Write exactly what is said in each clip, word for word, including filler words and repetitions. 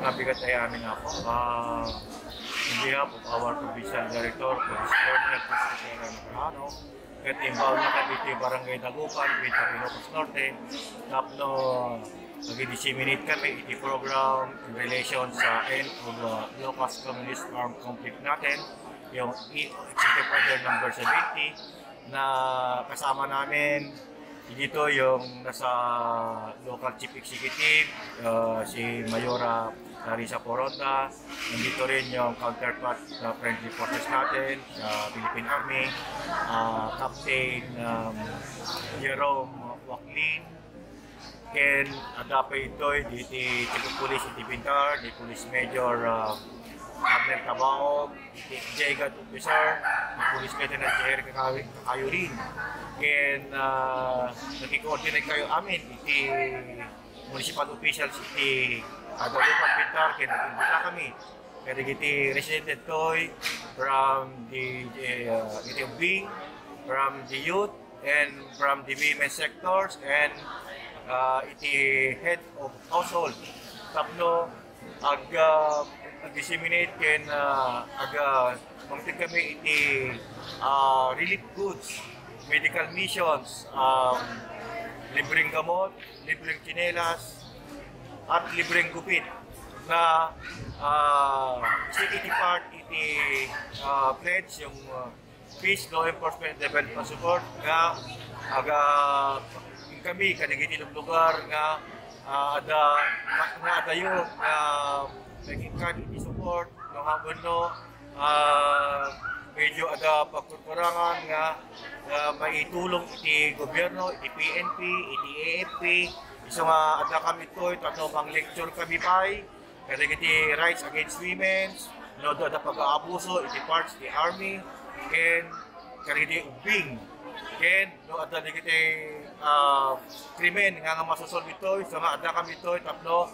Mabigat ay amin ako. Ah, in behalf of our provincial director, Police Colonel Christopher Navarrano, ket involved na kami iti Barangay Dagupan, Bintar, Ilocos Norte, tapno magi-disseminate kami iti program in relation sa end of uh, Ilocos Communist Armed Conflict natin, yung E-, Executive Order number seventy, na kasama namin dito yung nasa local chief executive, uh, si Mayora Larissa Poronda, nandito rin yung counterpart na friendly forces natin sa Philippine Army, uh, Captain um, Jerome Waclin, ken adda pay ditoy diti Chief of Police iti Bintar, ni Police Major uh, Abner Tabaog, iti J G A D officer, ni Police Lieutenant J R Kakayo-, Kakayurin. Ken uh, nagki-coordinate kayo amin iti municipal officials iti uh, Dagupan, Bintar, ken nag-imbita kami kadagiti resident toy from the uh, iti Ugbing, from the youth, and from the women sectors, and uh, iti head of household. Tapno ag uh, disseminate ken uh, ag uh, mangted kami iti uh, relief goods, medical missions, um, libreng gamot, libreng tsinelas, at libreng gupit na uh, iti part iti uh, pledge yung uh, peace, law enforcement, development support nga aga kami kadagiti luglugar nga ah, ada nga, nga adayo nga nagingkan iti support no happen no ah, medyo ada pagkurkurangan nga nga maitulong iti gobyerno, iti P N P, iti A F P, isu nga adda kami toy tapno mang lecture kami pay kadagiti rights against women, no, adda pag-aabuso iti parts ti army, ken kadagiti ubbing, ken no, adda dagiti ah, krimen nga, nga masosolve itoy, so nga adda kami itoy tapno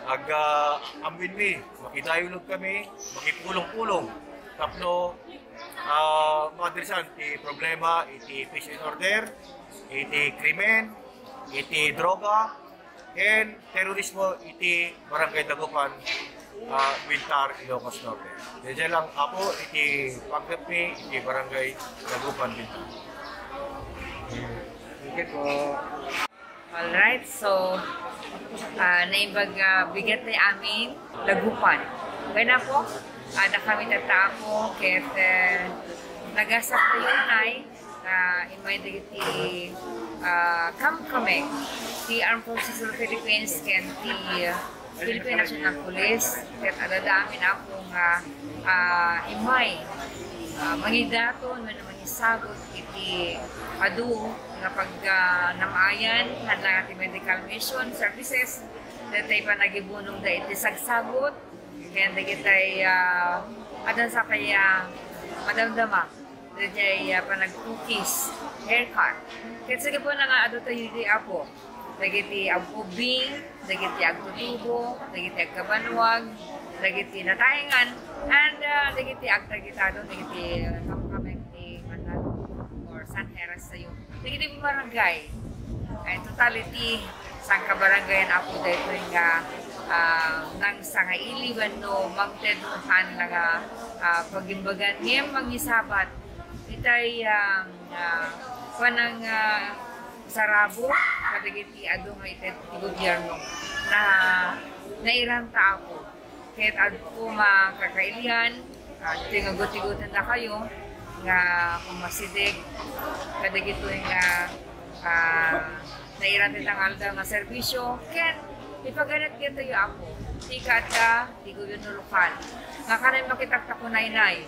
ag ah, amwinmi, makidayulog kami, makipulong-pulong tapno ah, maadresan ti problema iti peace and order, iti krimen, iti droga, ken terorismo iti Barangay Dagupan, ah, Bintar, Ilocos Norte. Diay lang, Apo, iti panggepmi iti Barangay Dagupan, Bintar. Thank you po. Alright, so ah, naimbag nga bigat ti amin, Dagupan. Kaya po, adda kami tatta, Apo, ket eh, nagasat tayo, Nay. Ah, immay dagiti ah, kamkameng ti Armed Forces of the Philippines ken ti Philippine National Police ket adda amin, Apo, nga ah, immay ah, mangidaton wenno mangisagot iti adu nga pagganam-ayan, haan la nga ti medical mission services, daytoy panagibunongda iti sagsagot ken dagitay ah, adda sa kaya madamdama. Daydiay ah, panagtukis, haircut. Ket sige po na nga adu tayo di, Apo. Dagiti agubing, dagiti agtutubo, dagiti agkabanwag, dagiti nataengan, and ah, dagiti agtargetado, dagiti ah, kamkameng ti Manalo or San Heras tayo. Dagiti barangay. Ay, totality, sangkabarangayan, Apo, daytoy nga ah, nangsangaili wenno mangted haan la nga ah, pagimbagan ngem mangisabat itay ah, ah, panang ah, sarabo kadagiti adu nga ited ti gobierno na nairanta, Apo. Ket adda makakailian, ah, tingugot-tigutan dakayo nga umasideg kadagitoy nga ah, nairanta nga aldaw nga serbisyo ken ipaganat daytoy, Apo, ti kaadda ti gobierno lokal nga kanay makitagta kunaynay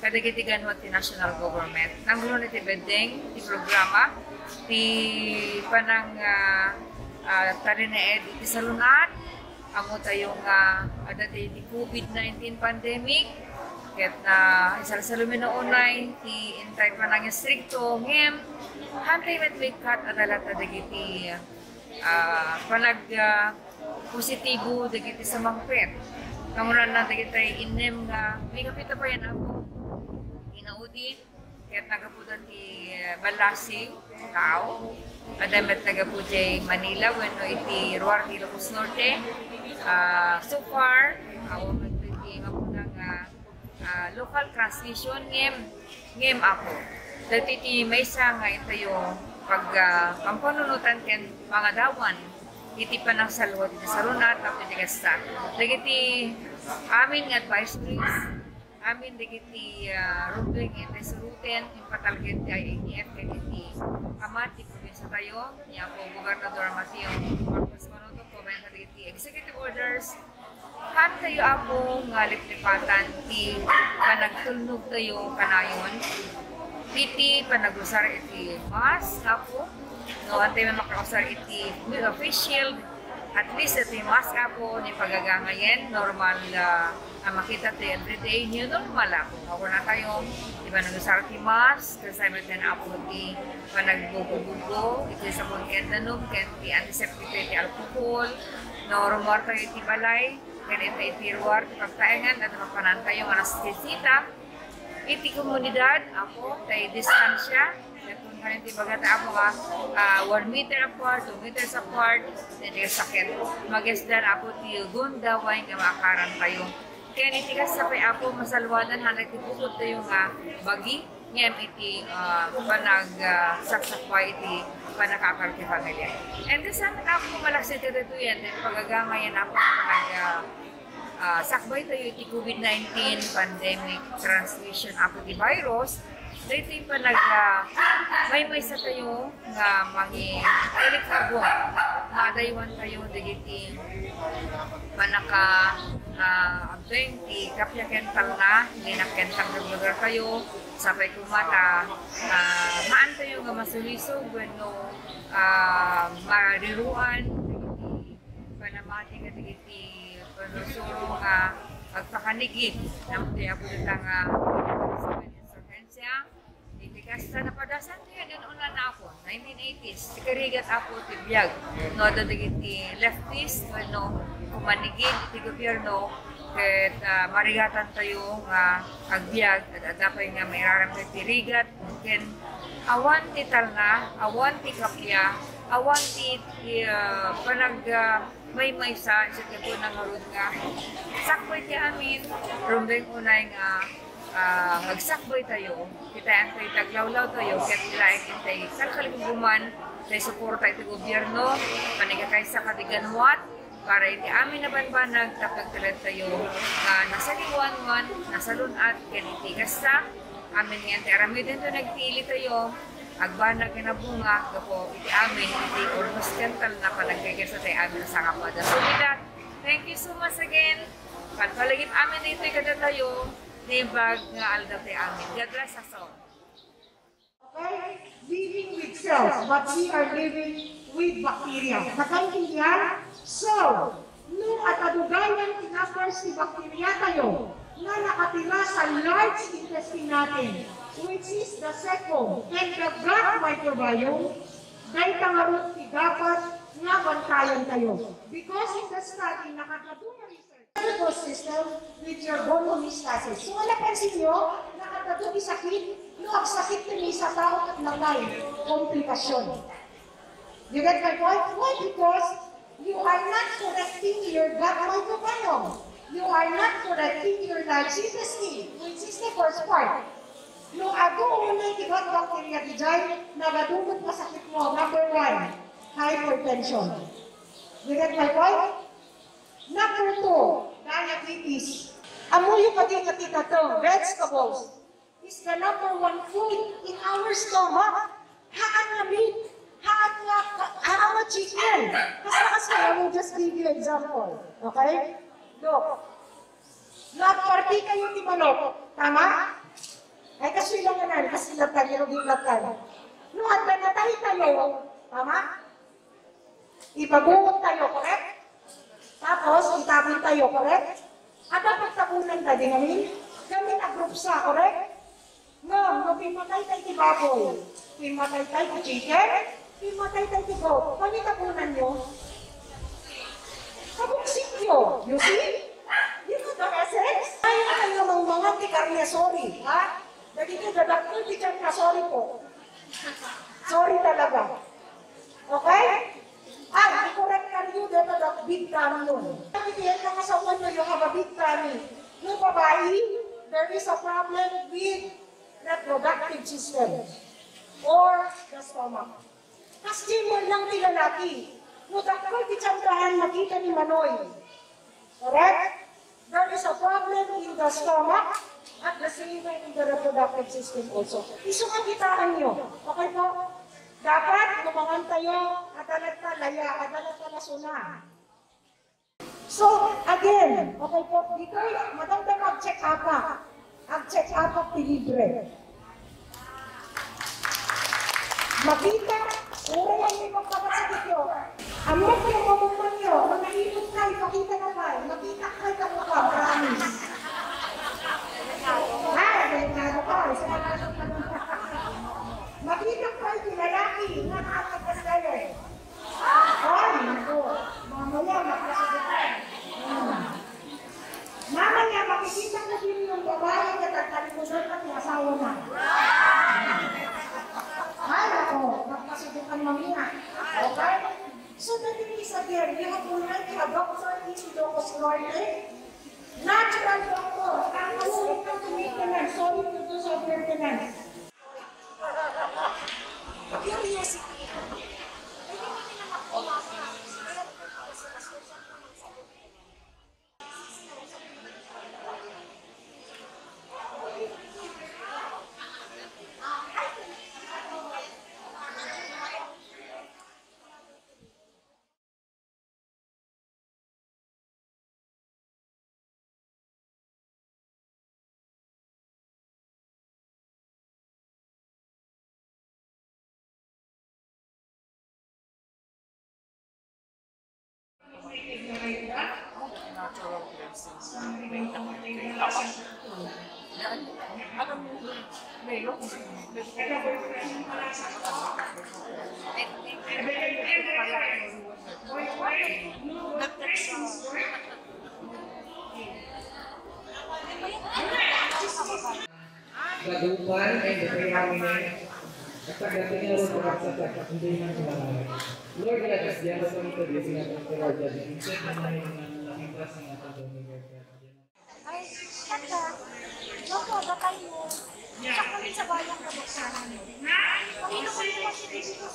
kadagiti ganwat ti national government. Nangruno iti beddeng ti programa ti panang ah, ah, tarinaed iti salun-at. Ammo tayo nga adda ti, ti covid nineteen pandemic, ket na isalsalumino unay ti intay panangistrikto, ngem hantay met maikkat a dalata dagiti ah, panag ah, positibo dagiti sumangpet. Kamunana dagiti innem nga may kapita pa yan, Apo. Inaudi, ket nagapuda ti eh, Balasing, tao. Adda met nagapu diay Manila wenno iti Ruarte, Ilocos Norte. Ah, so far, awan man ti mapuna nga, ah, local transmission ngem, ngem, Apo. Dagiti ti maysa nga intayo pag, ah, pampanunotan ken mangadawan iti panangsalud iti salun-at tapno iti kasta. Dagiti amin nga advisories, amin dagiti, ah, rumbeng nga intayo suruten, impatalagen ti I A T F ken iti ama ti probinsatayo, ni Apo Gobernador Mateo Marcos Manuto, pabaen kadagiti executive orders, haantayo, Apo, nga liplipatan ti panagtulnogtayo kanayon iti panagusar iti mask, Apo. No, haantayo makausar iti, uh, face shield, at least iti mask, Apo, ni pagagangayen, normal, ah, a makita ti everyday, new normal, Apo. Apo na tayo, di ba, nagusar ti mask, kasama din, Apo, ti panagbugo-bugo, iti sabon ken danum, ken ti antiseptic, ti alcohol, no, rumuar tayo iti balay, ken iti, iti ruar, ti pagtaengan, at mapanantayo nga nasisita, iti komunidad, Apo, tay distansya, ket kung kanin ti bagata, Apo, nga, ah, one meter apart, two meters apart, then sakit. Magesdan, Apo, ti gundaway nga maakaran tayo. Ken iti kasta pay, Apo, masalwadan, handa ti bukod tayo nga bagi, ngem iti, ah, panag, ah, saksakbay iti panakaakar ti pamilya. And the same, Apo, malaksid kadatoyan, then pagagangayan, Apo, panag, ah, ah, sakbay tayo iti COVID nineteen pandemic transmission, Apo, ti virus, daytoy panag, ah, maymaysa tayo nga mangi-, mangilikabon, madaywan tayo dagiti panaka, ah, abdeng ti kappia ken talna, linak ken talna lugar tayo, sapay koma ta, ah, maan tayo nga masulisog wenno, ah, mariruan dagiti panamati kadagiti panusuro nga agpakanigid, namti apo dita nga insurhensya, iti kasta napadasan ti yan, una na ako, nineteen eighties, ti karigat apo ti biag, no, adda dagiti leftist, wenno kumanigid iti gobyerno, ket, ah, marigatan tayo nga agbiag, at adda pay nga mairaram ti rigat, ken awan ti talna, awan ti kappia, awan ti, ti, ah, panag, ah, maymaysa, isu ti kunam ngarud nga sakbay ti amin, rumbeng unay nga, ah, agsakbay tayo, kitaen tayo, taglawlaw tayo, ket laeng intay kalkaliguman, tay suporta iti gobyerno, panagkakaysa kadi ganuat, para iti amin a banbanag, tapno agtalek tayo nga nasaliwanwan, nasalun-at, ken iti kasta, amin nga ti aramiden to nagpili tayo, agbanag nga nabunga, gapu iti amin, iti urnos ken talna panagkaysa tay amin a sangapada. So with that, thank you so much again. Palpalagip amin ditoy kadatayo, naimbag nga aldaw tay amin. God bless us all. Okay? Living with cells, but we are living with bacteria. Nakaintindihan? So, no adda dugayan ti numbers ti bacteria tayo nga nakatira sa large intestine natin, which is the cecum and the gut microbiome, dayta ngarud ti dapat nga bantayan tayo. Because in the study, nakadadu nga research, nervous system with your bone homeostasis. So, napansin nyo, nakadadu ti sakit, no, agsakit ti maysa tao ket natay, komplikasyon. You get my point? Why? Because you are not correcting your gut microbiome. You are not correcting your large intestine, which is the first part. No adu unay ti gut bacteria, diay nagadu met masakit mo. Number one, hypertension. You get my point? Number two, diabetes. Ammoyo kadi nga ti tateng, vegetables is the number one food in our stomach. Haan nga meat, haan nga, haan nga chicken. Basta kasi, I will just give you example. Okay? Look, nagparti kayo ti manok. Tama? Ay, kasi lang nga nan, kasi lang tayo, hindi lang tayo. No, at natay tayo, tama? Ipabungot tayo, correct? Tapos, itapon tayo, correct? At ang pagtapunan tayo ngayon, kami na group sa, correct? Ngem, no pimmatay tayo ti baboy, pimmatay tayo ti chicken, pimmatay tayo ti goat, kami tapunan nyo? Kabuksit nyo, you see? You know the essence? Ayaw kayo mang mga ti karne, sorry, ha? Dagiti dadakkel ti tiyan na, sorry po. Sorry talaga. Okay? Ah, i-correct kayo, dito, Doc. Big tummy nun. Iti nga asawa nyo, you have a big tummy. No babai, there is a problem with reproductive system or the stomach. Kas di mo lang ti lalaki. No dakkel ti tiyandahan, makita ni Manoy. Correct? There is a problem in the stomach at the same way in the reproductive system also. Isu nga kitaan nyo. Okay po? Dapat lumangan tayo, adda latta laya, adda latta lasuna. So, again, okay po, dito, madamdam mag-check up. Ag-check up ti libre. Makita, uray ang ipagpakasakit nyo. Ang mga pinagmamukha nyo, mga ipot ka, ipakita na ba? Makita ka, ikaw ka, promise. Ay, delikado ka, isa na lang. Makita ka, lalaki, nga nakakasaya. Ay, naku. Mamaya, makasubukan. Hmm. Mamaya, makikita ko din yung babae na tatalikudan at yung asawa na. Ay, naku. Makasubukan mamaya. Okay? So, the thing is, again, you have already a doctor in Ilocos Norte. Natural doctor. Ang kasunod ng maintenance. Sorry to do sa maintenance. Curiosity. Dagupan and the Permanent, at pagdating ng Lord, para sa pagkakundi ng mga Lord, let us be able to meet the blessing of the Lord, that the insect na may mga nakita sa mga pagkakundi ng Lord. Ay, tanda. Ikaw po, batay mo. Sa kami sa bayang kabuksanan. Kami na kami kasi dito.